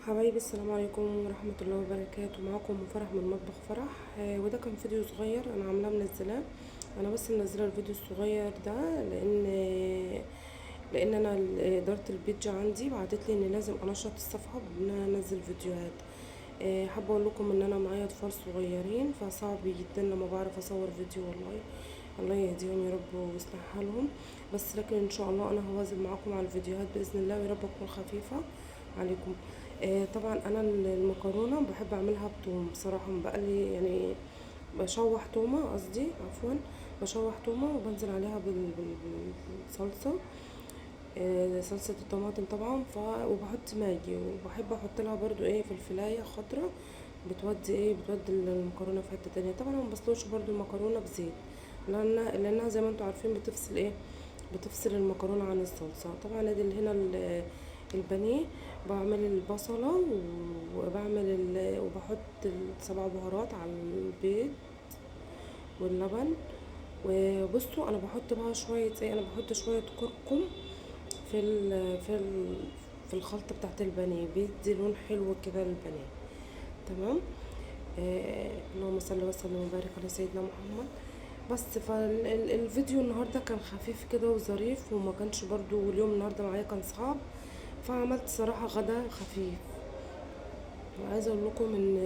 حبايبي السلام عليكم ورحمة الله وبركاته. معاكم فرح من مطبخ فرح. وده كان فيديو صغير انا عاملاه منزلاه، انا بس منزله الفيديو الصغير ده لان انا ادارة ال page عندي بعتت لي ان لازم انشط الصفحة بان انا انزل فيديوهات. حابة اقول لكم ان انا معايا اطفال صغيرين، فصعب جدا لما بعرف اصور فيديو، والله الله يهديهم يا رب ويصلح حالهم. بس لكن ان شاء الله انا هواظب معاكم على الفيديوهات باذن الله، ويا رب اكون خفيفة عليكم. طبعا انا المكرونه بحب اعملها بتوم بصراحة، بقلي يعني بشوح تومة، قصدي عفوا بشوح تومة وبنزل عليها بالصلصه، صلصه الطماطم طبعا. وبحط ماجي، وبحب احط لها برضو فلفلايه خضراء، بتودي المكرونه في حتة تانية. طبعا ما بسلقش برضو المكرونه بزيت، لانها زي ما انتم عارفين بتفصل المكرونه عن الصلصه. طبعا ادي هنا البانيه، بعمل البصله وبحط السبع بهارات على البيض واللبن. وبصوا انا بحط بقى شوية ايه، انا بحط شوية كركم في الخلطة بتاعت البانيه، بيدي لون حلو كده للبانيه. تمام. اللهم صل وسلم وبارك على سيدنا محمد. بس فالفيديو النهارده كان خفيف كده وظريف، وما كانش برضو اليوم النهارده معايا كان صعب، فعملت صراحة غدا خفيف. وعايزه اقول لكم ان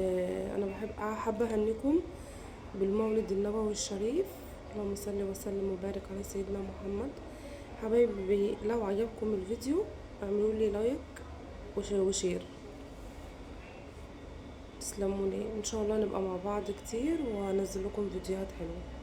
انا حابة اهنيكم بالمولد النبوي الشريف، اللهم صل وسلم وبارك على سيدنا محمد. حبايبي لو عجبكم الفيديو اعملوا لي like و share. تسلموا لي، ان شاء الله نبقى مع بعض كتير وانزل لكم فيديوهات حلوة.